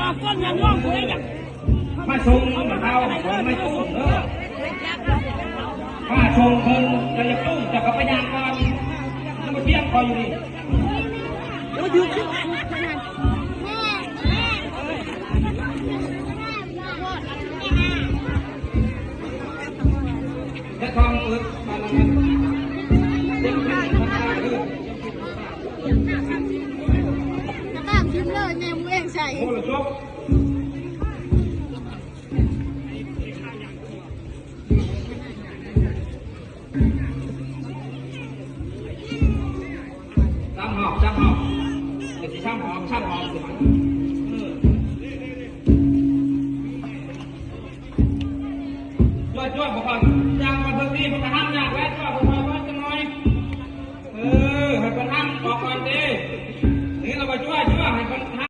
ມາສົ່ງເອົາຂອງໃນຕູ້ເດີ ມາສົ່ງເພິ່ນ ເຈົ້າຢ່າຕູ້ ເຈົ້າກໍໄປຍ່າງກ່ອນ ມັນບໍ່ພຽງພໍຢູ່ນີ້. ແລະທອງເປີດ ກະຕາມທິມເລີຍ ແມ່ໝູເອງໃສ່ ໂອ້ລະຈົບ. ສາມຮອບ ສາມຮອບ ເດີຊິສາມຮອບ ສາມຮອບ